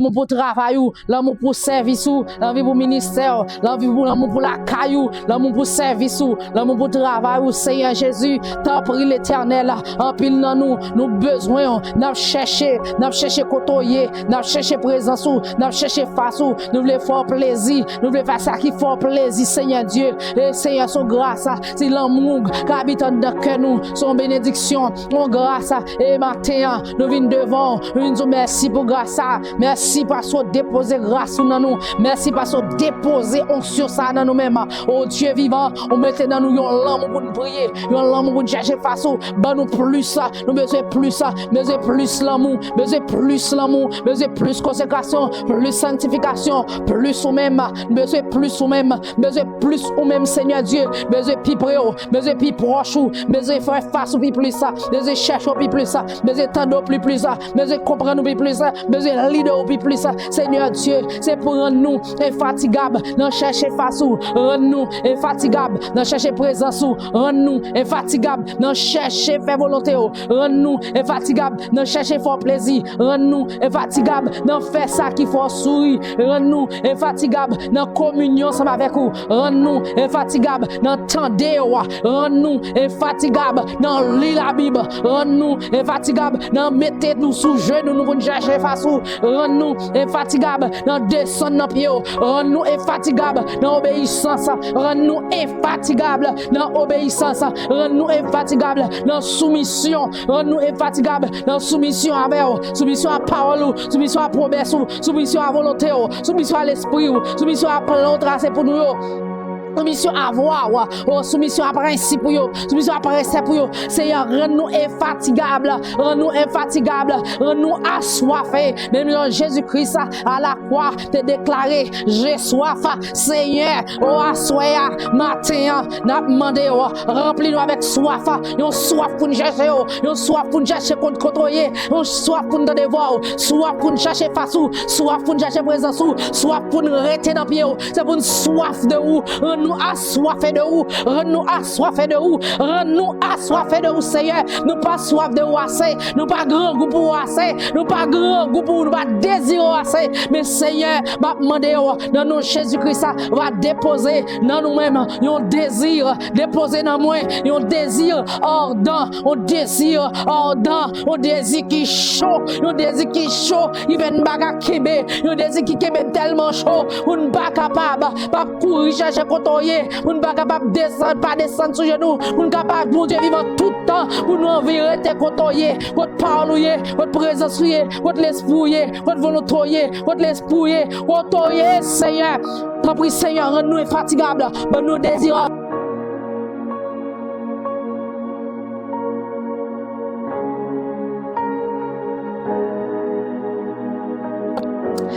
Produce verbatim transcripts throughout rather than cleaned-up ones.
Lanmou pou travay ou, lanmou pou sèvis ou, lanmou pou ministè ou, lanmou pou, lanmou pou lakay ou, lanmou pou sèvis ou, lanmou pou travay ou, Senyè Jezi, tanpri Letènèl, anpil nan nou, nou bezwen w, n ap chèche, n ap chèche kote w ye, n ap chèche prezans ou, n ap chèche fas ou, nou vle fè w plezi, nou vle fè sa ki fè w plezi, Senyè Dye, e Senyè, se yon gras, se lanmou k abite anndan kè nou, se yon benediksyon, yon gras, e maten an, nou vin devan w, nou vin di w mèsi pou gras sa, mèsi paske w depoze gras ou nan nou, mèsi paske w depoze onksyon sa nan nou menm. O Dye vivan, ou mete nan nou yon lanmou pou n priye, yon lanmou pou n chèche fas ou, ban nou plis, nou bezwen plis, bezwen plis lanmou, bezwen plis lanmou, bezwen plis konsekrasyon, plis sanktifikasyon, plis ou menm, nou bezwen plis ou menm, nou bezwen plis ou menm, Senyè Dye, bezwen pi pre w, bezwen pi pwòch ou, bezwen fè fas ou pi plis, bezwen chèche w pi plis, bezwen tande w pi plis, bezwen konprann ou pi plis, bezwen li de ou pi plis, Senyè Dye, se pou rann nou enfatigab nan chèche fas ou, rann nou enfatigab nan chèche prezans ou, rann nou enfatigab nan chèche fè volonte w, rann nou enfatigab nan chèche fè w plezi, rann nou enfatigab nan fè sa ki fè w souri, rann nou enfatigab nan kominyon ansanm avèk ou, rann nou enfatigab nan tande w, rann nou enfatigab nan li Labib, rann nou enfatigab nan mete nou sou jenou nou pou n chèche fas ou, rann nou enfatigab nan desann nan pye w, rann nou enfatigab nan obeyisans, rann nou enfatigab nan obeyisans, rann nou enfatigab nan soumisyon, rann nou enfatigab nan soumisyon avè w, soumisyon a pawòl ou, soumisyon a pwomès ou, soumisyon a volonte w, soumisyon a lespri w, soumisyon a plan w trase pou nou yo. Soumisyon a vwa w, o, soumisyon a prensip ou yo, soumisyon a presèp ou yo. Senyè, rann nou enfatigab, rann nou enfatigab, rann nou aswafe. Menm jan Jezi Kris a lakwa te deklare, "J'ai soif." Senyè, o, aswè a, maten an, n ap mande w, ranpli nou avèk swaf, yon swaf pou n chèche w, yon swaf pou n chèche kont kote w ye, yon swaf pou n tande vwa w, swaf pou n chèche fas ou, swaf pou n chèche prezans ou, swaf pou n rete nan pye w. Se pou n swaf de ou. Rann nou aswafe de ou. Rann nou aswafe de ou. Rann nou aswafe de ou, Senyè. Nou pa swaf de ou ase. Nou pa grangou pou ou ase. Nou pa grangou pou ou. Nou pa dezire ou ase. Men, Senyè, m ap mande w, nan non Jezi Kris la, va depoze nan nou menm yon dezi. Depoze nan mwen yon dezi ardan, yon dezi ardan, yon dezi ki cho, yon dezi ki cho, ki fè n pa ka kenbe, yon dezi ki kenbe n tèlman cho, pou n pa kapab, p ap kouri chèche kote w ye, pou n pa kapab desann, pa desann sou jenou, pou n kapab, Bondye vivan, tout tan, pou nou anvi rete kote w ye, kot pawòl ou ye, kot prezans ou ye, kot lespri w ye, kot volonte w ye, kot lespri w ye, kote w ye, Senyè. Tanpri, Senyè, rann nou enfatigab, ban nou dezi.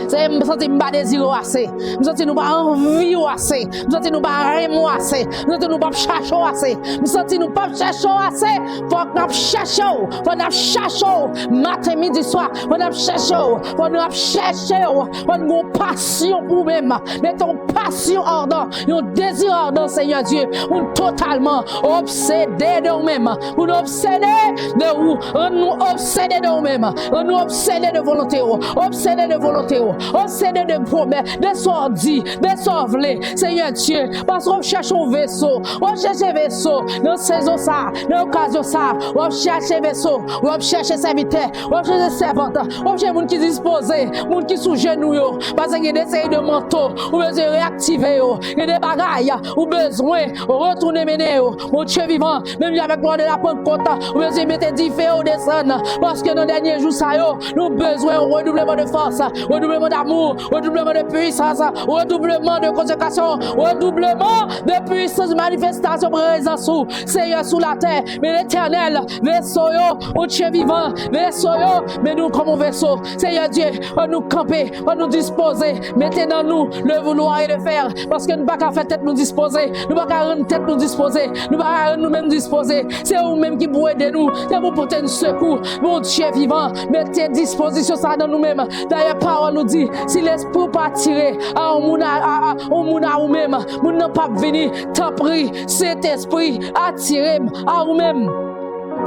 Se, m santi m pa dezire w ase. M santi nou pa anvi w ase. M santi nou pa renmen w ase. M santi nou p ap chache w ase. M santi nou p ap chache w ase. Fòk n ap chache w. Fòk n ap chache w. Maten, midi, swa. Fòk n ap chache w. Fòk n ap chache w. Fòk n gen yon pasyon pou ou menm. Mete yon pasyon ardan, yon dezi ardan, Senyè Dye, pou n totalman obsede de ou menm, pou n obsede de ou, rann nou obsede de ou menm, rann nou obsede de volonte ou, obsede de volonte ou, obsede de pwomès, de sa w di, de sa w vle, Senyè Dye, paske w ap chèche yon veso, w ap chèche veso nan sezon sa, nan okazyon sa, w ap chèche veso, w ap chèche sèvitè, w ap chèche sèvant, w ap chèche moun ki dispoze, moun ki sou jenou yo, paske gen de seri de manto, ou bezwen reyaktive yo, gen de bagay, ou bezwen retounen mennen yo, Bondye vivan, menm jan avèk lwa de la Pantkòt, ou bezwen mete dife yo desann, paske nan dènye jou sa yo, nou bezwen yon redoubleman de fòs, redoubleman damou, redoubleman de pwisans, redoubleman de konsekrasyon, redoubleman de pwisans, manifestasyon prezans ou, Senyè, sou latè. Men Letènèl, veso yo, Bondye vivan, veso yo, men nou kòm yon veso. Senyè Dye, fò nou kanpe, fò nou dispoze, mete nan nou le vouloir et le faire, paske nou pa ka fè tèt nou dispoze, nou pa ka rann tèt nou dispoze, nou pa ka rann nou menm dispoze. Se ou menm ki pou ede nou, se pou pote n sekou. Bondye vivan, mete dispozisyon sa nan nou menm. Dayè, pawòl ou di, si lespri w pa atire a yon moun a, a, a, yon moun a ou menm, moun nan p ap vini. Tanpri, Sentespri, atire m a ou menm.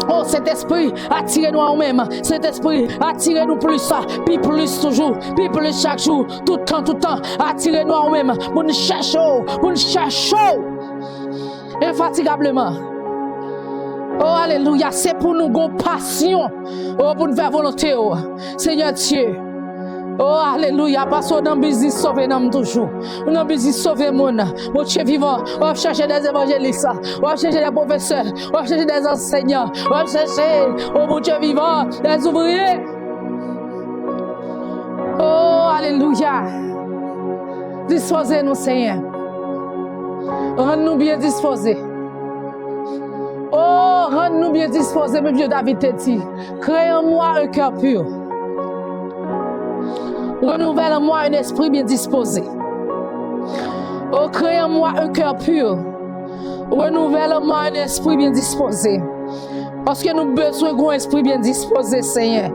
O Sentespri, atire nou a ou menm. Sentespri, atire nou plis, pi plis toujou, pi plis chak jou, tout tan, tout tan. Atire nou a ou menm, pou n chèche w, pou n chèche w enfatigableman. O alelouya, se pou nou gon pasyon, o, pou n fè volonte w, Senyè Dye. O alelouya, paske w nan biznis sove nanm toujou. Ou nan biznis sove moun. Bondye vivan, w ap chèche dè evanjelis, w ap chèche dè pwofesè, w ap chèche dè ansèyan, w ap chèche, o Bondye vivan, dè ouvriye. O alelouya. Dispoze nou, Senyè. Rann nou byen dispoze. O, rann nou byen dispoze, menm jan David te di, crée en moi un cœur pur. Renouvelle en moi un esprit bien disposé. O, crée en moi un cœur pur. Renouvelle en moi un esprit bien disposé. Paske nou bezwen gon espri byen dispoze, Senyè.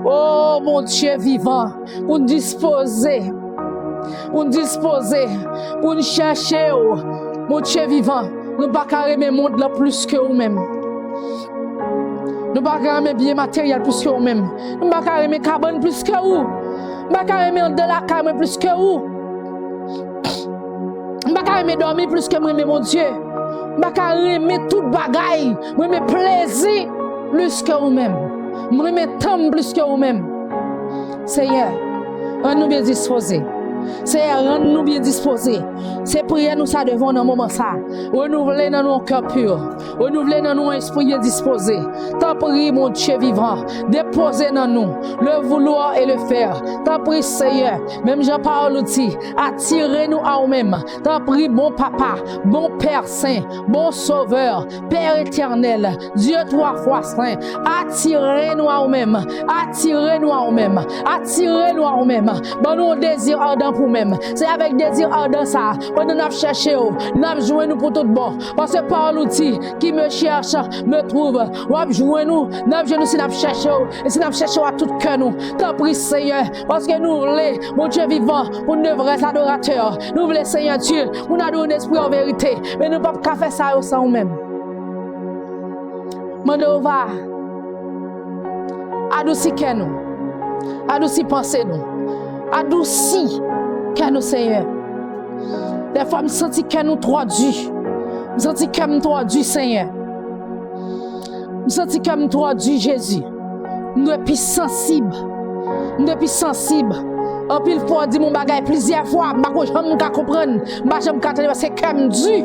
O, Bondye vivan, pou n dispoze, pou n dispoze, pou n chèche w, Bondye vivan. Nou pa ka renmen mond lan plis ke ou menm. Nou pa ka renmen byen materyèl plis ke ou menm. Nou pa ka renmen kabann plis ke ou. Nou pa ka renmen anndan lakay mwen plis ke ou. M pa ka renmen dòmi plis ke m renmen Bondye. M pa ka renmen tout bagay. M renmen plezi plis ke ou menm. M renmen tan m plis ke ou menm. Senyè, rann nou byen dispoze. Senyè, rann nou byen dispoze. Se priyè nou sa devan w nan moman sa. Renouvle nan nou yon kè pi. Renouvle nan nou yon espri byen dispoze. Tanpri, Bondye vivan, depoze nan nou le vouloir et le faire. Tanpri, Senyè, menm jan pawòl ou di, atire nou a ou menm. Tanpri, bon Papa, bon Pè Sen, bon Sovè, Pè Etènèl, Dye twa fwa sen, atire nou a ou menm, atire nou a ou menm, atire nou a ou menm. Ban nou yon dezi adan pou ou menm. Se avèk dezi adan sa, pandan n ap chèche w, n ap jwenn ou pou tout bon. Paske pawòl ou di, qui me cherche, me trouve. W ap jwenn ou, n ap jwenn ou si n ap chèche w, e si n ap chèche w ak tout kè nou. Tanpri, Senyè, paske nou vle, Bondye vivan, pou n de vrè adoratè. Nou vle, Senyè Dye, pou n adore w nan espri an verite. Men nou p ap ka fè sa yo san ou menm. Mande w va adousi kè nou, adousi panse nou, adousi kè nou, Senyè. Dèfwa, m santi kè nou twò di. M santi kè m twò di, Senyè. M santi kè m twò di, Jezi. M dwe pi sansib. M dwe pi sansib. Anpil fwa, w di m yon bagay plizyè fwa, m pa ko janm ka konprann, m pa janm ka tande, paske kè m di.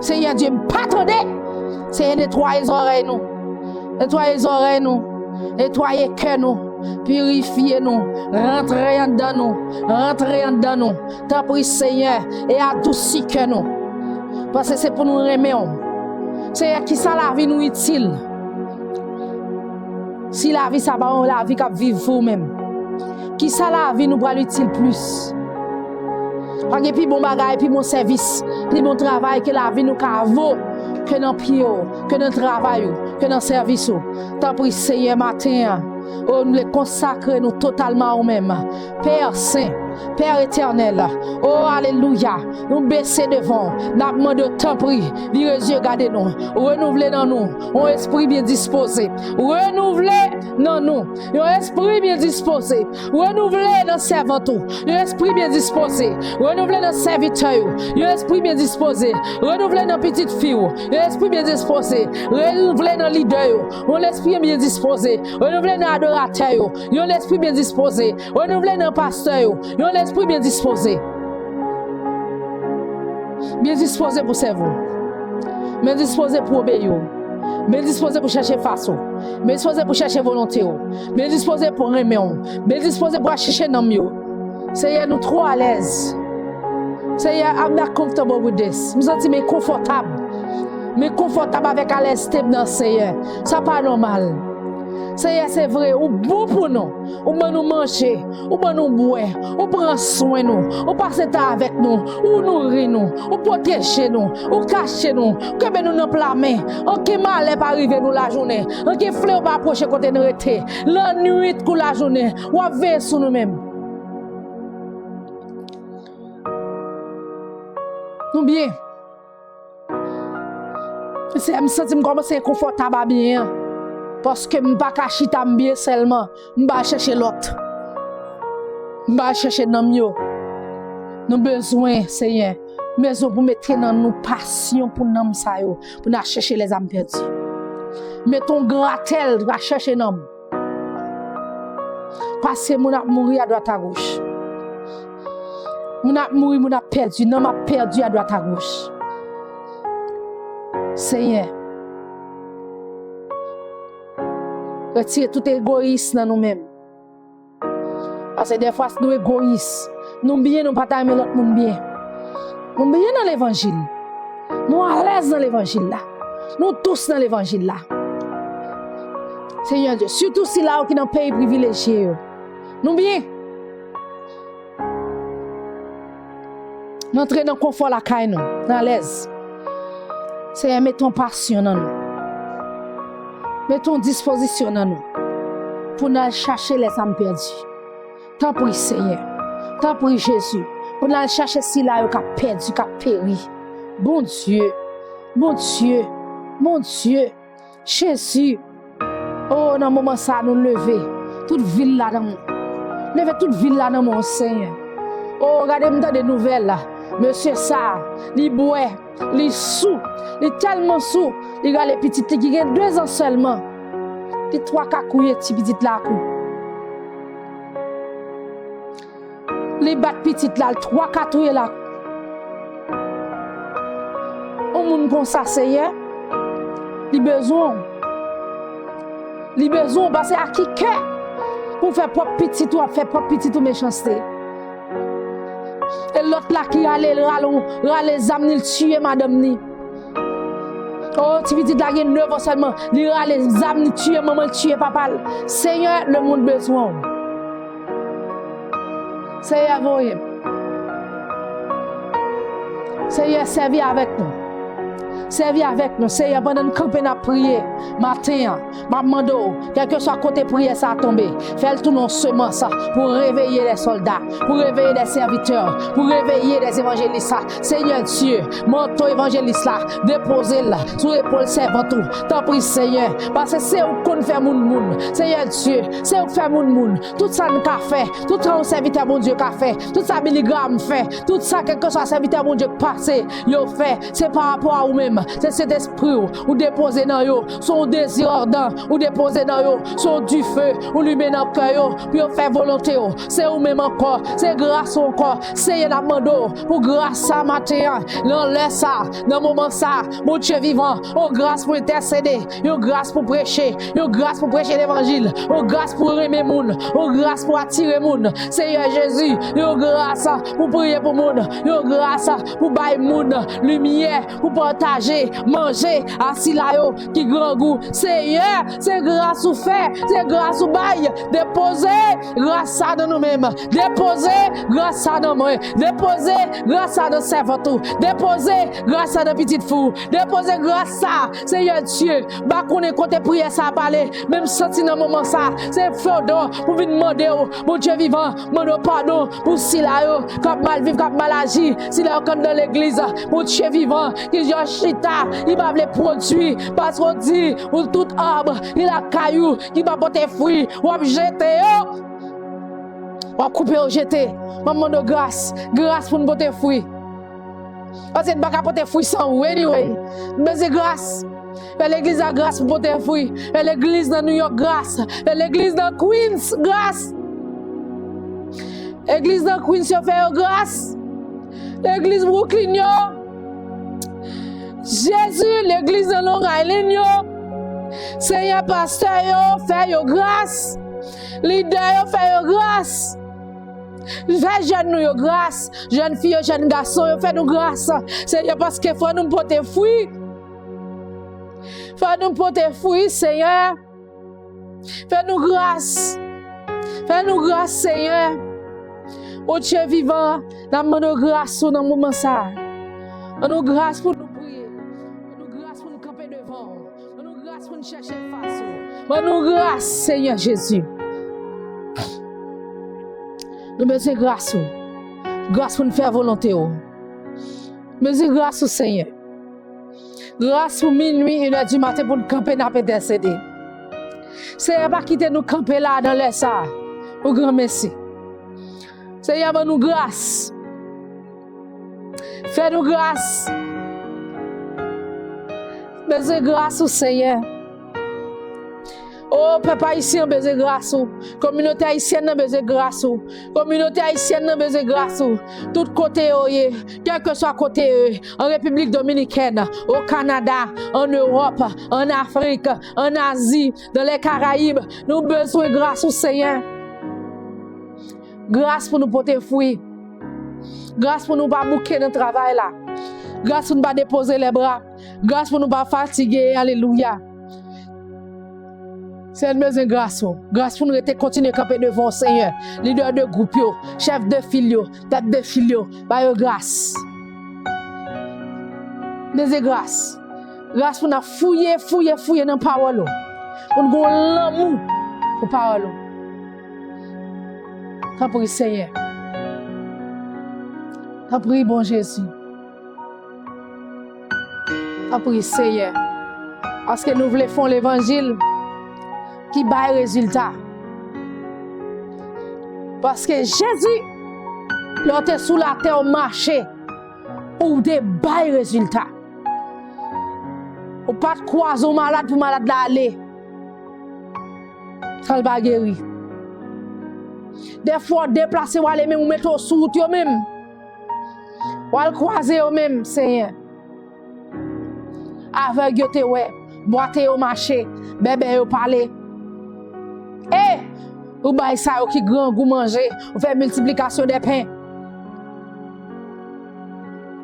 Senyè Dye, m pa tande. Senyè, netwaye zòrèy nou. Netwaye zòrèy nou. Netwaye kè nou. Pirifye nou. Rantre anndan nou. Rantre anndan nou. Tanpri, Senyè, e adousi kè nou. Paske se pou nou renmen w. Senyè, kisa lavi nou itil si lavi sa pa yon lavi k ap viv pou ou menm? Kisa lavi nou pral itil plis? Pa gen pi bon bagay, pi bon sèvis, pi bon travay ke lavi nou ka vo ke nan pye w, ke nan travay ou, ke nan sèvis ou. Tanpri, Senyè, maten an, o, nou vle konsakre nou totalman a ou menm. Pè Sen, Pè Etènèl, o, alelouya, nou bese devan w, n ap mande w, tanpri, vire zye gade nou, renouvle nan nou yon espri byen dispoze, renouvle nan nou yon espri byen dispoze, renouvle nan sèvant ou yon espri byen dispoze, renouvle nan sèvitè yo yon espri byen dispoze, renouvle nan pitit fi w yon espri byen dispoze, renouvle nan lidè yo yon lespri byen dispoze, renouvle nan adoratè yo yon lespri byen dispoze, renouvle nan pastè yo yon lespri byen dispoze. Byen dispoze pou sèvi w. Byen dispoze pou obeyi w. Byen dispoze pou chèche fas ou. Byen dispoze pou chèche volonte w. Byen dispoze pou renmen w. Byen dispoze pou al chèche nanm yo. Seyè, nou twò alèz. Seyè, I'm not comfortable with this. M santi m enkonfòtab. M enkonfòtab avèk alèzte m nan, Seyè. Sa pa nòmal. Seyè, se vre, ou bon pou nou. Ou ban nou manje, ou ban nou bwè, ou pran swen nou, ou pase tan avèk nou, ou nouri nou, ou pwoteje nou, ou kache nou, ou kenbe nou nan pla men. Anken malè pa rive nou lajounen, anken flewo pa pwoche kote n rete. Lannwit kou lajounen, w ap veye sou nou menm. Nou byen. Seyè, m santi m kòmanse enkonfòtab a byen an. Paske m pa ka chita m byen sèlman, m pa al chèche lòt. M pa al chèche nanm yo. Nou bezwen, Senyè, bezwen pou mete nan nou pasyon pou nanm sa yo, pou n al chèche lèzam pèdi. Mete yon gratèl, va chèche nanm. Paske moun ap mouri adwat agoch. Moun ap mouri, moun ap pèdi, nanm ap pèdi adwat agoch. Senyè, retire tout egoyis nan nou menm. Paske dèfwa, si nou egoyis, nou byen, nou pa ta renmen lòt moun byen. Nou byen nan levanjil. Nou alèz nan levanjil la. Nou dous nan levanjil la. Senyè Dye, sitou sila yo ki nan peyi privilejye yo. Nou byen. Nou antre nan konfò lakay nou, nan alèz. Senyè, mete yon pasyon nan nou. Mete yon dispozisyon nan nou. Pou n al chache lèzam pèdi. Tanpri, Senyè. Tanpri, Jezi. Pou n al chache sila yo k ap pèdi, k ap peri. Bondye. Bondye. Bondye. Jezi. O, nan moman sa a, nou leve tout vil la nan men w. Leve tout vil la nan men w, Senyè. O, gade, m tande nouvèl la. Mesye sa a, li bwè, li sou, li tèlman sou, li rale pitit li ki gen de zan sèlman. Li twa ka kouye ti pitit la kou. Li bat pitit la, l twa ka touye l ak yon moun konsa, Senyè, li bezwen w. Li bezwen w, paske a ki kè pou fè pwòp pitit ou, ap fè pwòp pitit ou mechanste. E lòt la ki rale, l rale, rale zam ni, l tiye madanm ni. O, ti pitit la gen nèf an sèlman, li rale zam, li tiye manman l, tiye papa l. Senyè, lemonn bezwen w. Senyè, voye m. Senyè, sèvi avèk nou. Sèvi avèk nou. Senyè, pandan n kanpe, n ap priye maten an, m ap mande w, kèlkeswa kote priyè sa a tonbe, fè l tounen yon semans pou reveye dè sòlda, pou reveye dè sèvitè, pou reveye dè evanjelis. Senyè Dye, manto evanjelis la, depoze l sou epòl sèvant ou. Tanpri, Senyè, paske se ou k konn fè moun moun. Senyè Dye, se ou k fè moun moun. Tout sa n ka fè, tout sa yon sèvitè Bondye ka fè, tout sa Billy Graham fè, tout sa kèlkeswa sèvitè Bondye k pase yo fè, se pa rapò a ou menm. Se Sentespri w ou depoze nan yo. Se yon dezi adan ou depoze nan yo. Se yon dife ou limen nan kè yo pou yo fè volonte w. Se ou menm ankò. Se gras ou ankò. Senyè, n ap mande w pou gras sa maten an, nan lè sa, nan moman sa, Bondye vivan, yon gras pou entèsede, yon gras pou preche, yon gras pou preche levanjil, yon gras pou renmen moun, yon gras pou atire moun. Senyè Jezi, yon gras pou priye pou moun, yon gras pou bay moun limyè, pou pataje manje a sila yo ki grangou. Senyè, se gras ou fè, se gras ou bay. Depoze gras sa nan nou menm. Depoze gras sa nan mwen. Depoze gras sa nan sèvant ou. Depoze gras sa nan pitit fi w. Depoze gras sa, Senyè Dye. M pa konnen kote priyè sa a pale, men m santi nan moman sa, se fodon pou vin mande w, Bondye vivan, mande w padon pou sila yo k ap mal viv, k ap mal aji, sila yo k anndan legliz, Bondye vivan, ki jan chita, ki pa vle pwodui, paske w di, ou tout ab ki lakay ou, ki pa pote fwi, w ap jete yo. W ap koupe yo, jete. M ap mande w gras, gras pou n pote fwi. Paske n pa ka pote fwi san ou, anyway. M bezwen gras. Fè legliz la gras pou pote fwi. Fè legliz nan New York gras. Fè legliz nan Queens gras. Legliz nan Queens yo fè yo gras. Legliz Brooklyn yo. Jezi, legliz nan Long Island yo. Senyè, pastè yo, fè yo gras. Lidè yo, fè yo gras. Fè jèn nou yo gras. Jèn fi yo, jèn gason yo, fè nou gras. Senyè, paske fò nou pote fwi. Fò nou pote fwi, Senyè. Fè nou gras. Fè nou gras, Senyè. Bondye vivan, n ap mande w gras ou nan moman sa a. Ban nou gras pou nou priye. Ban nou gras pou nou kanpe devan w. Ban nou gras pou nou chèche fas ou. Ban nou gras, Senyè Jezi. Nou bezwen gras ou. Gras pou nou fè volonte w. Bezwen gras ou, Senyè. Gras pou minui, inè di maten pou n kanpe n ap entèsede. Senyè, pa kite nou kanpe la nan lè sa a. Ou granmesi. Senyè, ban nou gras. Fè nou gras. Bezwen gras ou, Senyè. O, pèp ayisyen an bezwen gras ou. Kominote ayisyèn nan bezwen gras ou. Kominote ayisyèn nan bezwen gras ou. Tout kote yo ye, kèlkeswa kote yo ye, an Repiblik Dominikèn, o Kanada, an Ewòp, an Afrik, an Azi, dans les Caraïbes, nou bezwen gras ou, Senyè. Gras pou nou pote fwi. Gras pou nou pa bouke nan travay la. Gras pou nou pa depoze lèbra. Gras pou nou pa fatige. Alelouya. Senyè, nou bezwen gras ou. Gras pou nou rete kontinye kanpe devan w, Senyè. Lidè de gwoup yo, chèf de fil yo, tèt de fil yo, ba yo gras. Bezwen gras. Gras pou n ap fouye, fouye, fouye nan pawòl ou. Pou n gen yon lanmou pou pawòl ou. Tanpri, Senyè. Tanpri, bon Jezi. Tanpri, Senyè. Paske nou vle fè yon levanjil ki bay rezilta. Paske Jezi, lè w te sou latè, w mache, ou te bay rezilta. Ou pa t kwaze yon malad pou malad la ale. San l pa geri. Dèfwa, w deplase, w ale, men ou mete w sou wout yo menm. W al kwaze yo menm, Senyè. Avèg yo te wè, bwate yo mache, bèbè yo pale. E ou bay sa yo ki grangou manje, ou fè miltiplikasyon dè pen.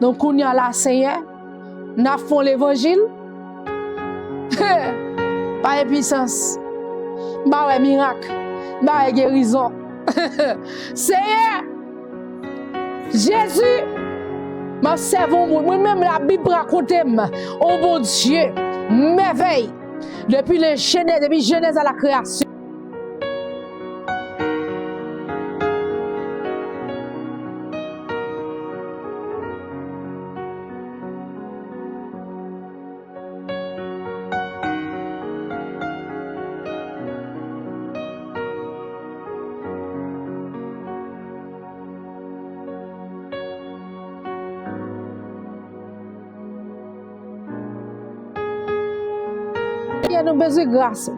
Donk, kounye a la, Senyè, n ap fè yon levanjil. Pa gen pwisans. M pa wè mirak. M pa wè gerizon. Senyè, Jezi, m ap sèvi yon moun. Mwen menm, Labib rakonte m yon Bondye mèvèy. Depi le Jenèz, depi Jenèz a la kreyasyon. Senyè, nou bezwen gras ou.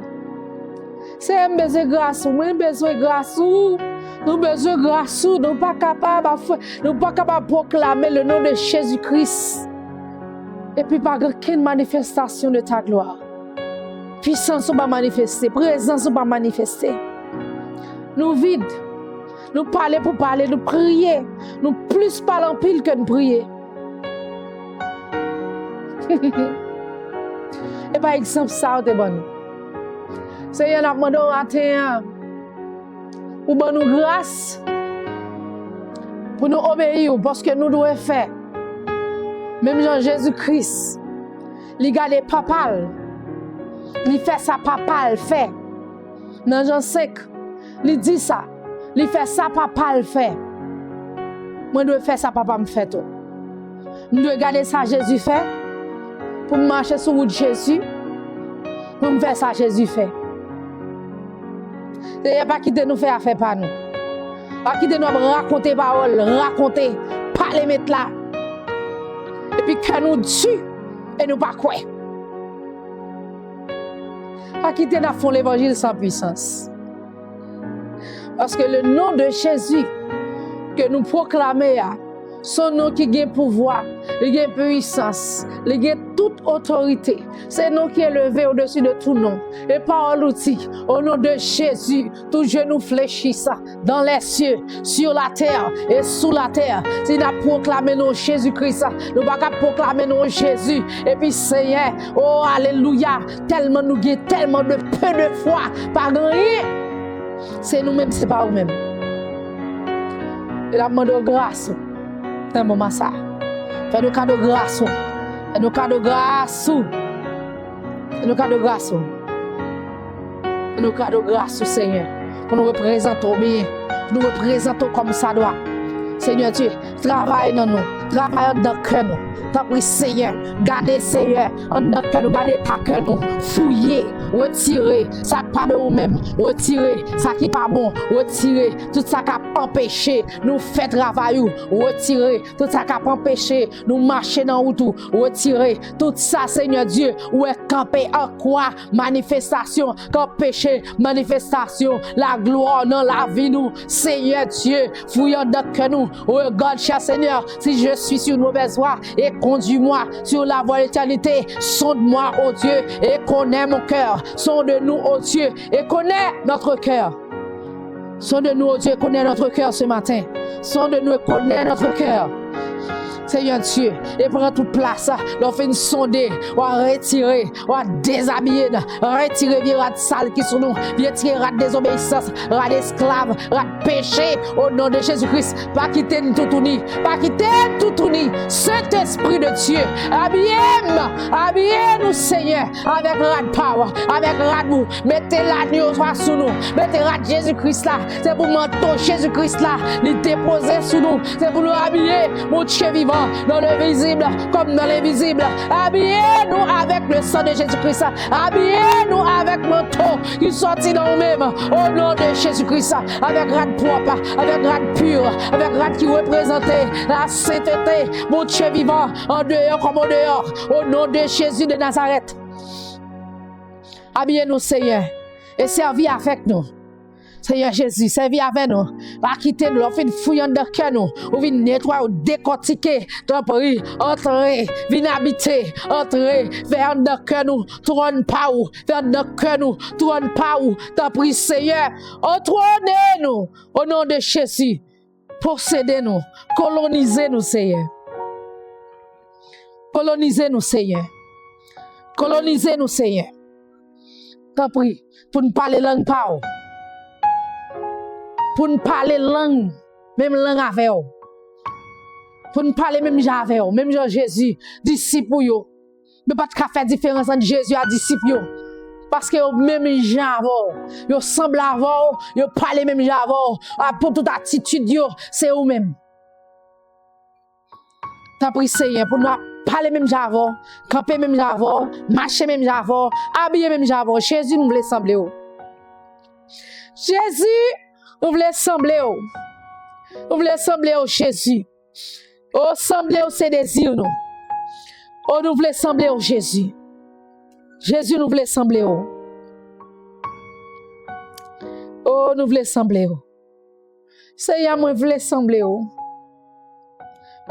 Senyè, m bezwen gras ou. Mwen bezwen gras ou. Nou bezwen gras ou. Nou pa kapab ap fè, nou pa kapab pwoklame le nom de Jésus Christ. Epi pa gen okenn manifestasyon de ta glwa. Pwisans ou pa manifeste, prezans ou pa manifeste. Nou vid. Nou pale pou pale, nou priye. Nou plis pale anpil ke n priye. E pa egzanp sa ou te ban nou. Senyè, n ap mande w maten an, ou ban nou gras pou nou obeyi w, paske nou dwe fè. Menm jan Jezi Kris, li gade Papa l, li fè sa Papa l fè. Nan Jan senk, li di sa, li fè sa Papa l fè. Mwen dwe fè sa Papa m fè tou. M dwe gade sa Jezi fè, pou m mache sou wout Jezi, pou m fè sa Jezi fè. Senyè, pa kite nou fè afè pa nou. Pa kite nou ap rakonte pawòl, rakonte, pale met la. Epi kè nou di, e nou pa kwè. Pa kite n ap fè yon levanjil san pwisans. Paske le nom de Jezi ke nou pwoklame a, se yon non ki gen pouvwa, li gen pwisans, li gen tout otorite. Se non ki eleve odesi de tout non. E pawòl ou di, au nom de Jésus, tout genou fléchisse dans les cieux, sur la terre et sous la terre. Si n ap pwoklame non Jezi Kris, nou pa ka pwoklame non Jezi. Epi Senyè, o alelouya, tèlman nou gen tèlman de peu de foi, pa gen anyen. Se nou menm, se pa ou menm. E n ap mande w gras ou nan moman sa. Fè nou kado gras ou. Fè nou kado gras ou. Fè nou kado gras ou. Fè nou kado gras ou, Senyè. Pou nou reprezante w byen. Pou nou reprezante w kòm sa dwa. Senyè Dye, travay nan nou. travay anndan kè nou. Tanpri, Senyè, gade, Senyè, anndan kè nou, gade eta kè nou. Fouye, retire sa k pa de ou menm, retire sa ki pa bon, retire tout sa k ap anpeche nou fè travay ou, retire tout sa k ap anpeche nou mache nan wout ou, retire tout sa, Senyè Dye, ou wè kanpe an kwa manifestasyon, k anpeche manifestasyon laglwa nan lavi nou. Senyè Dye, fouye anndan kè nou. Regarde, cher Seigneur, si je suis sur une mauvaise voie et conduis-moi sur la voie de l'éternité. Sonde-moi, ô Dieu, et connais mon cœur. Sonde-nous, ô Dieu, et connais notre cœur. Sonde-nous, ô Dieu, et connais notre cœur ce matin. Sonde-nous et connais notre cœur. Senyè Dye, e pran tout plas la. Lè w fin sonde, w a retire, w a dezabiye n. Retire vye rad sal ki sou nou. Retire rad dezobeyisans, rad esklav, rad peche. O non de Jezi Kris, pa kite n toutouni. Pa kite n toutouni. Sentespri de Dye, abiye m. Abiye nou, Senyè, avèk rad pa w, avèk rad ou. Mete lanyoswa sou nou. Mete rad Jezi Kris la. Se pou manto Jezi Kris la li depoze sou nou. Se pou nou abiye, Bondye vivan, dans le visible comme dans l'invisible. Abiye nou avèk le sang de Jésus-Christ. Abiye nou avèk manto ki sòti nan ou menm. O non de Jezi Kris, avèk rad pwòp, avèk rad pi, avèk rad ki reprezante la sentete, Bondye vivan, an deyò kòm an deyò. O non de Jezi de Nazarèt. Abiye nou, Senyè, e sèvi avèk nou. Senyè Jezi, sèvi avè nou. Pa kite nou, lè w fin fouye anndan kè nou, ou vin netwaye, ou dekòtike. Tanpri, antre, vin abite, antre, fè anndan kè nou twòn pa ou, fè anndan kè nou twòn pa ou. Tanpri, Senyè, antwone nou, o non de Jezi. Posede nou, kolonize nou, Senyè. Kolonize nou, Senyè. Kolonize nou, Senyè. Tanpri, pou n pale lang pa w. Pou n pale lang, menm lang avè w. Pou n pale menm jan avè w, menm jan Jezi, disip ou yo. Yo pa t ka fè diferans ant Jezi a disip yo. Paske yo menm jan avè w. Yo sanble avè w, yo pale menm jan avè w. A, pou tout atitid yo, se ou menm. Tanpri, Senyè, pou nou ap pale menm jan avè w, kanpe menm jan avè w, mache menm jan avè w, abiye menm jan avè w. Jezi, nou vle sanble w. Jezi, nou vle sanble w. Nou vle sanble w, Jezi. O, sanble w se dezi nou. O, nou vle sanble w, Jezi. Jezi, nou vle sanble w. O, nou vle sanble w. Senyè, mwen vle sanble w.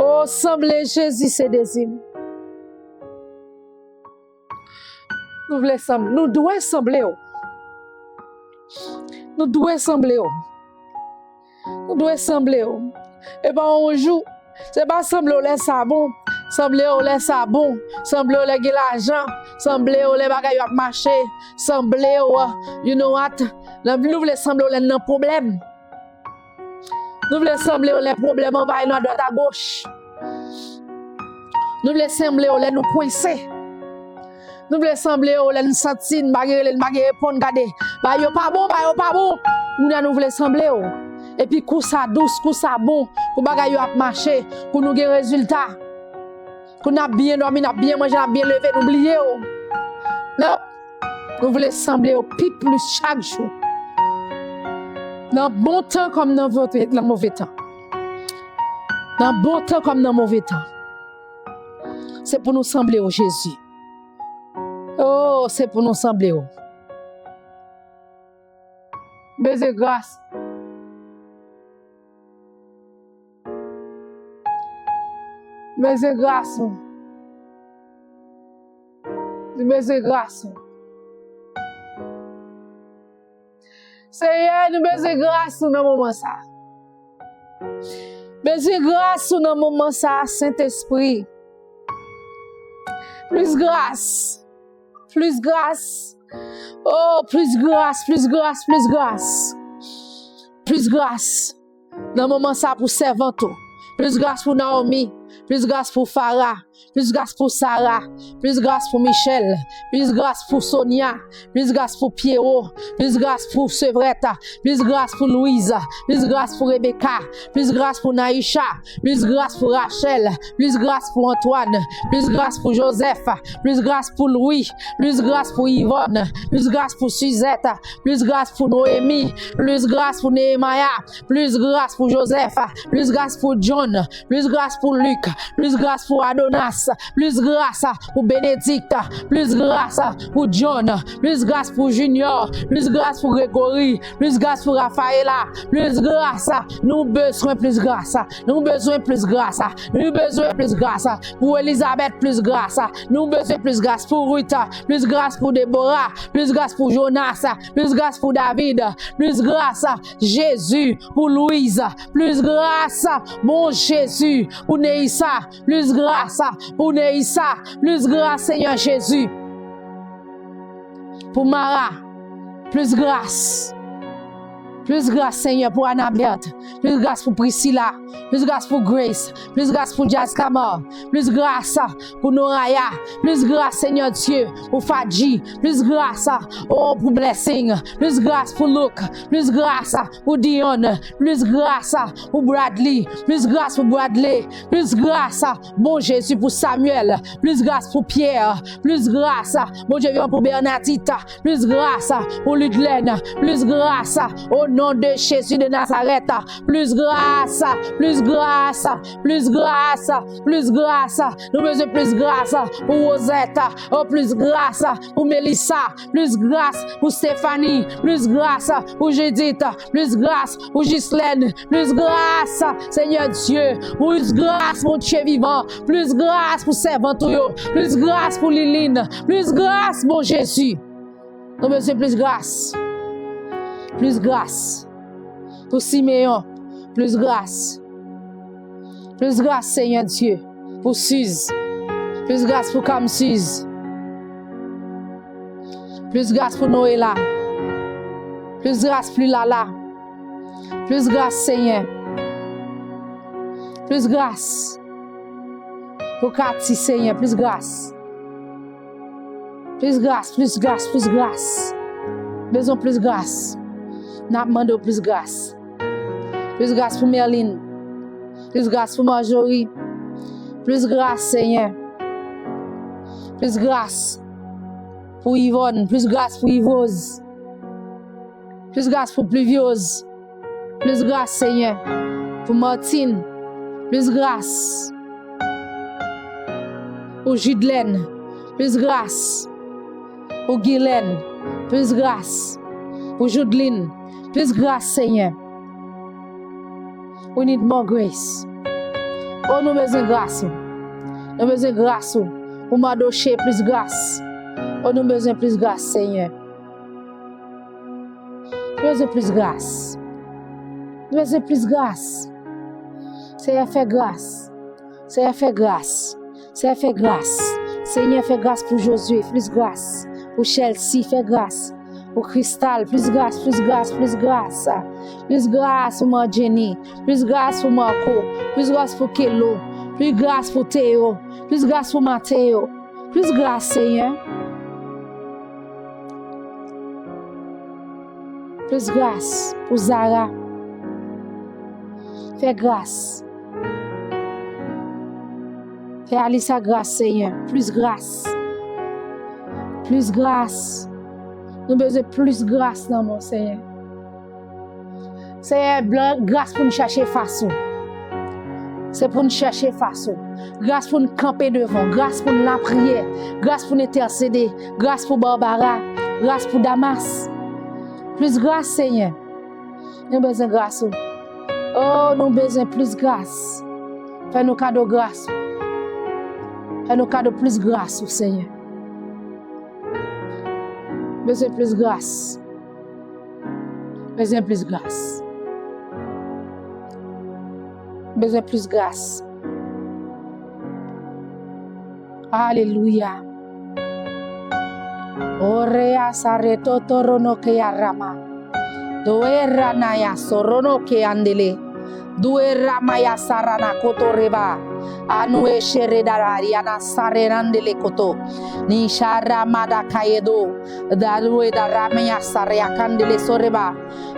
O, sanble Jezi se dezi m. Nou vle sanble, nou dwe sanble w. Nou dwe sanble w. Nou dwe sanble w. E pa yon jou, se pa sanble w lè sa bon. Sanble w lè sa bon. Sanble w lè gen lajan. Sanble w lè bagay yo ap mache. Sanble w, you know what? Nou vle sanble w lè n nan pwoblèm. Nou vle sanble w lè pwoblèm anvayi nou adwat agoch. Nou vle sanble w lè nou kwense. Nou vle sanble w lè n santi n pa gen rele, n pa gen reponn, gade. Bagay yo pa bon, bagay yo pa bon. Kounye a nou vle sanble w. Epi kou sa dous, kou sa bon, kou bagay yo ap mache, kou nou gen rezilta. Kou n ap byen dòmi, n ap byen manje, n ap byen leve, nou bliye w. Non. Nou vle sanble w pi plis chak jou. Nan bon tan kòm nan vo-, nan move tan. Nan bon tan kòm nan move tan. Se pou nou sanble w, Jezi. O, se pou nou sanble w. Bezwen gras. Bezwen gras ou. Nou bezwen gras ou. Senyè, nou bezwen gras ou nan moman sa. Bezwen gras ou nan moman sa, Sentespri. Plis gras. Plis gras. O, plis gras, plis gras, plis gras. Plis gras. Nan moman sa pou sèvant ou. Plis gras pou Naomi. Plis gras pou Farah. Plis gras pou Sarah. Plis gras pou Michelle. Plis gras pou Sonia. Plis gras pou Pierrot. Plis gras pou Sevrèt. Plis gras pou Louise. Plis gras pou Rebecca. Plis gras pou Naïcha. Plis gras pou Rachel. Plis gras pou Antoine. Plis gras pou Joseph. Plis gras pou Louis. Plis gras pou Yvonne. Plis gras pou Suzette. Plis gras pou Noémie. Plis gras pou Nehemiah. Plis gras pou Joseph. Plis gras pou John. Plis gras pou Luc. Plis gras pou Adonas. Plis gras pou Benedict. Plis gras pou John. Plis gras pou Junior. Plis gras pou Gregory. Plis gras pou Rafaela. Plis gras. Nou bezwen plis gras. Nou bezwen plis gras. Nou bezwen plis gras. Pou Elizabeth, plis gras. Nou bezwen plis gras. Pou Ruth, plis gras. Pou Deborah, plis gras. Pou Jonas, plis gras. Pou David, plis gras. Jezi, pou Louise, plis gras. Bon Jezi, pou Neissa, plis gras. Pou Neissa, plis gras, Senyè Jezi. Pou Mara, plis gras. Plis gras, Senyè, pou Anabert. Plis gras pou Priscilla. Plis gras pou Grace. Plis gras pou Jazz Kamar. Plis gras pou Noraya. Plis gras, Senyè Dye, pou Fadji. Plis gras, oh, pou Blessing. Plis gras pou Luke. Plis gras pou Dion. Plis gras pou Bradley. Plis gras pou Bradley. Plis gras, bon Jezi, pou Samuel. Plis gras pou Pierre. Plis gras, Bondye vivan, pou Bernadette. Plis gras pou Ludlène. Plis gras, o non de Jezi de Nazarèt. Plis gras, plis gras, plis gras, plis gras. Nou bezwen plis gras pou Rosette. O, plis gras pou Melissa. Plis gras pou Stephanie. Plis gras pou Judith. Plis gras pou Ghislaine. Plis gras, Senyè Dye. Plis gras, Bondye vivan. Plis gras pou sèvant ou yo. Plis gras pou Liline. Plis gras, bon Jezi. Nou bezwen plis gras. Plis gras pou Simeon. Plis gras. Plis gras, Senyè Dye, pou Siz. Plis gras pou Kamsiz. Plis gras pou Noela. Plis gras pou Lala. Plis gras, Senyè. Plis gras pou Kati, Senyè. Plis gras. Plis gras, plis gras, plis gras. Bezwen plis gras. N ap mande w plis gras. Plis gras pou Merlin. Plis gras pou Marjorie. Plis gras, Senyè. Plis gras pou Yvonne. Plis gras pou Yvrose. Plis gras pou Pluviose. Plis gras, Senyè, pou Martine. Plis gras pou Judlène. Plis gras pou Guylaine. Plis gras pou Judeline. Plis gras, Senyè. We need more grace. O, nou bezwen gras ou. Nou bezwen gras ou. Pou Madoche, plis gras. O, nou bezwen plis gras, Senyè. Nou bezwen plis gras. Nou bezwen plis gras. Senyè, fè gras. Senyè, fè gras. Senyè, fè gras. Senyè, fè gras pou Josué, plis gras. Pou Chelsea, fè gras. Pou Crystal, plis gras, plis gras, plis gras. Plis gras pou Marc Jenny, plis gras pou Marco, plis gras pou Kelo, plis gras pou Theo, plis gras pou Mateo. Plis gras, Senyè. Plis gras pou Zara. Fè gras. Fè Alisa gras, Senyè. Plis gras. Plis gras. Nou bezwen plis gras nan men w, Senyè. Senyè, blan, gras pou n chèche fas ou. Se pou n chèche fas ou. Gras pou n kanpe devan w. Gras pou n lapriyè. Gras pou n entèsede. Gras pou Barbara. Gras pou Damas. Plis gras, Senyè. Nou bezwen gras ou. O, nou bezwen plis gras. Fè nou kado gras ou. Fè nou kado plis gras ou, Senyè. Bezwen plis gras. Bezwen plis gras. Bezwen plis gras. Alelouya. Orea sareto torono ke arama. Doera naya sorono ke andele. Due ramaya sarana koto reba. Anue shere dara yana sare nandele koto. Ni shara mada kayedo. Darue daramaya sare akandele soreba.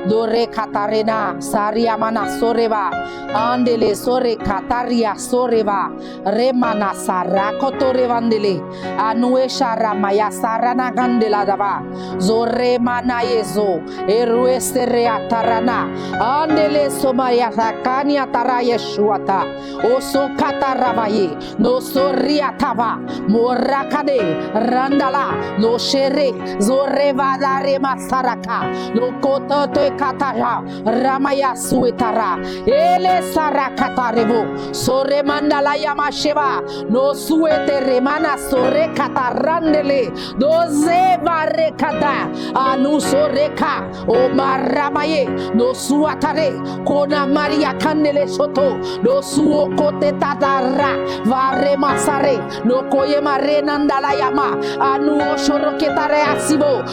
Dore katarena saria mana soreba. Andele sore kataria soreba. Remana sara koto revandele. Anue shara maya sarana gandela daba. Zore mana yezo. Erue sere atarana. Andele somaya sakani atara yeshuata. Oso kataravaye. No sori atava. Morakade. Randala. No shere. Zore vadare masaraka. No kotote kataja. Ramaya suetara. Ele sara katarevo. Sore mandala yamasheva. No suete remana sore katarandele. Doze vare kata. Anu sore ka. O maramaye. No suatare. Kona maria kandele soto. No suo kote tatara. Vare masare. No koye mare nandala yama. Anu oshoro ketare asibo.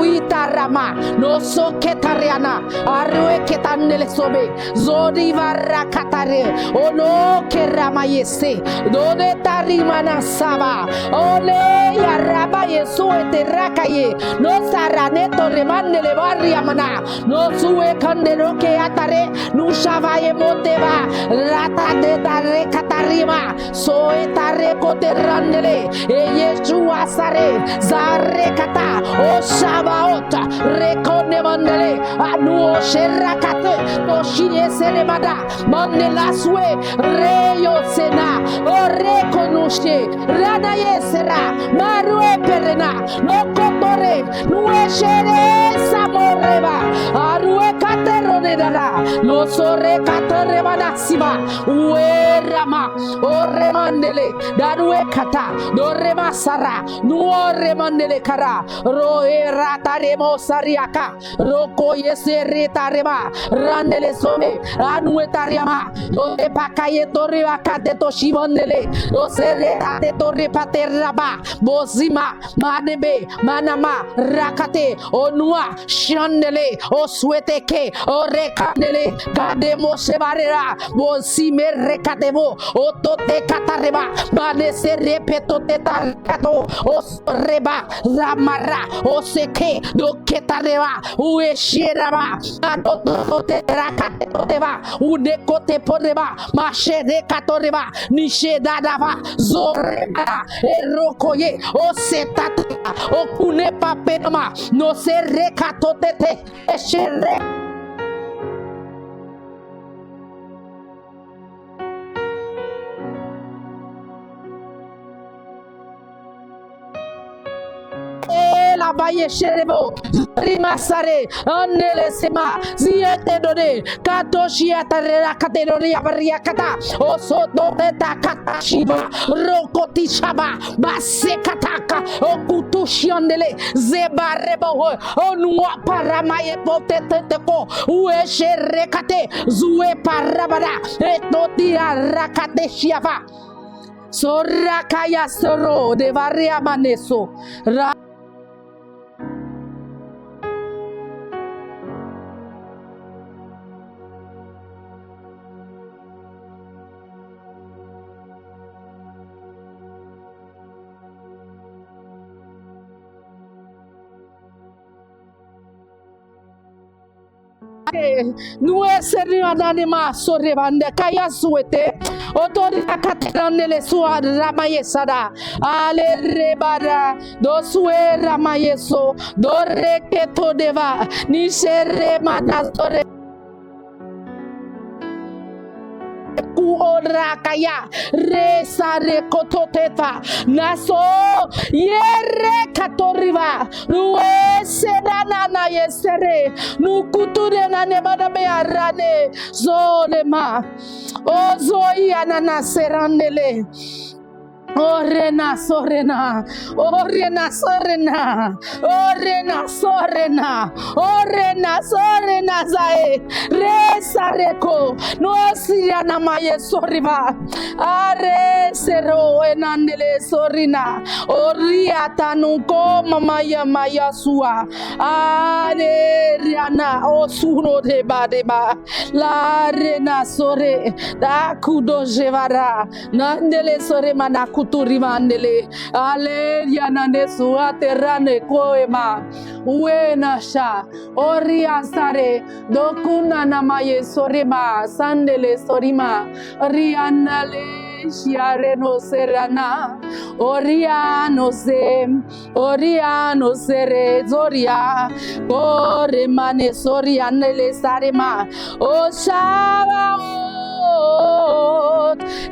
Zoitarama. No so ketariana. Arue ketandele sobe. Zodi varakatare. Ono keramayese. Dode tarimana saba. Ole yaraba yesu ete rakaye. No sarane toremande le bariamana. No sue kande no ke atare. Nu shavaye moteva. Rata de tare katarima. So etare kote randele. E yesu asare. Zare kata. O shabaot. Rekonde mandele. Anu o sherakate. Toshi eselemada. Mandela swe. Reyo sena. O rekonushe. Ranaye sera. Marue perena. No kotore. Nue shere samoreba. Arue katerone dada. No sore katereba nasima. Ue rama. O remandele. Darue kata. Do rema sara. Nuo remandele kara. Roe rata remo sariaka. Roko yese reta reba. Randele some. Anue tariama. Dote pakaye tore akate to shibandele. Dose reta te tore pate raba. Bozima. Manebe. Manama. Rakate. Onua. Shandele. Oswete ke. Orekandele. Gade mo sebarera. Bozime rekatebo. Otote katareba. Manese repetote tarekato. Os reba, ramara, oseke, doketareba, uesheraba, adototerakatetoteba, unekoteporeba, masherekatoreba, nishedadaba, zoreba, erokoye, osetata, okunepapenoma, noserekatotete, eshere. E la baye sherebo, rimasare, anele sema, ziete dode, kato shia tarera katerori abaria kata, osoto teta kata shiva, rokoti shaba, base kataka, okutu shiandele, zeba rebo, onua paramaye poteteko, ue sherekate, zue parabada, etoti arakate shiava. Sorakaya soro de varia maneso. Ra- Nou eseri ananima sore bande kaya swete. Otori akate nandele swa ramaye sada. Ale rebada. Do swe ramaye so. Do reketo deva. Ni sere mata sore. Ku orakaya. Resa rekototeta. Naso. Yere katoriva. Luese nanana yesere. Nukutu de nane madame arane. Zolema. Ozoi anana serandele. Orena sorena. Orena sorena. Orena sorena. Orena sorena zae. Resareko. No siriana maye soriba. Are sero enandele sorina. Oriata nunko mamaya maya sua. Are riana osuno deba deba. La rena sore. Da kudo jevara. Nandele sore mana kuturi mandele. Ale yanane suaterane koema. Uena sha. Ori asare. Dokuna namaye sorema. Sandele sorima. Rianale shiareno serana. Oriano se. Oriano sere zoria. Kore mane sorianele sarema. O Shabaot,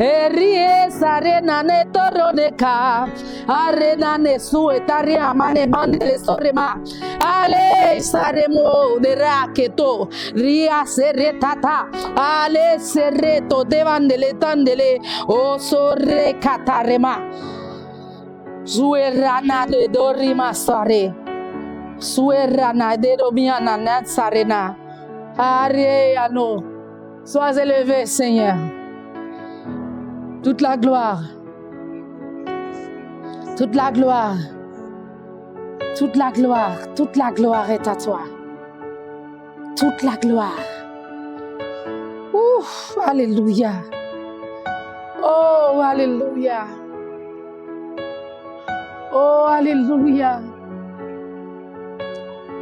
erie sarenane toroneka, arenane suetaria mane mandele sorema, ale saremo de raketo, ria sere tata, ale sere to devandele tandele, o sore katarema. Zuerana de dorima sare. Suerana de domiana natsarena. Are ano. Sois élevé, Seigneur. Toute la gloire. Toute la gloire. Toute la gloire. Toute la gloire est à toi. Toute la gloire. Ouf, alelouya. Oh, alelouya. Oh, alelouya.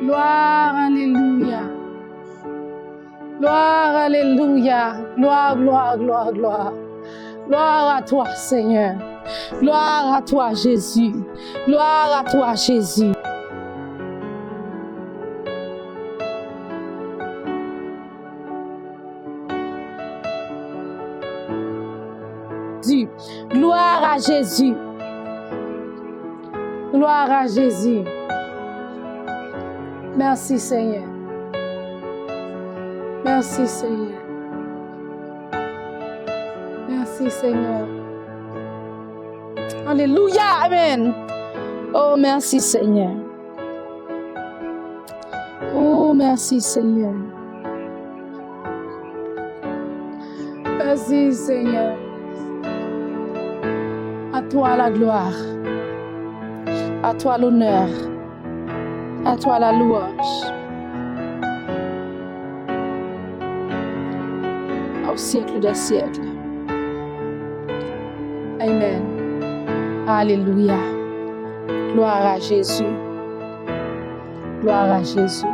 Gloire, alelouya. Gloire, alelouya. Gloire, gloire, gloire, gloire. Gloire à toi, Seigneur. Gloire à toi, Jésus. Gloire à toi, Jésus. Jésus. Gloire à Jésus. Gloire à Jésus. Merci, Seigneur. Merci, Seigneur. Merci, Seigneur. Alléluia. Amen. Oh, merci, Seigneur. Oh, merci, Seigneur. Merci, Seigneur. À toi la gloire. À toi l'honneur. À toi la louange. Au siècle des siècles. Amen. Alléluia. Gloire à Jésus. Gloire à Jésus.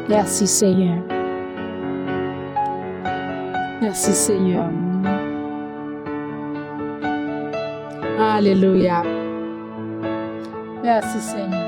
Merci, Seigneur. Merci, Seigneur. Alléluia. Merci, Seigneur.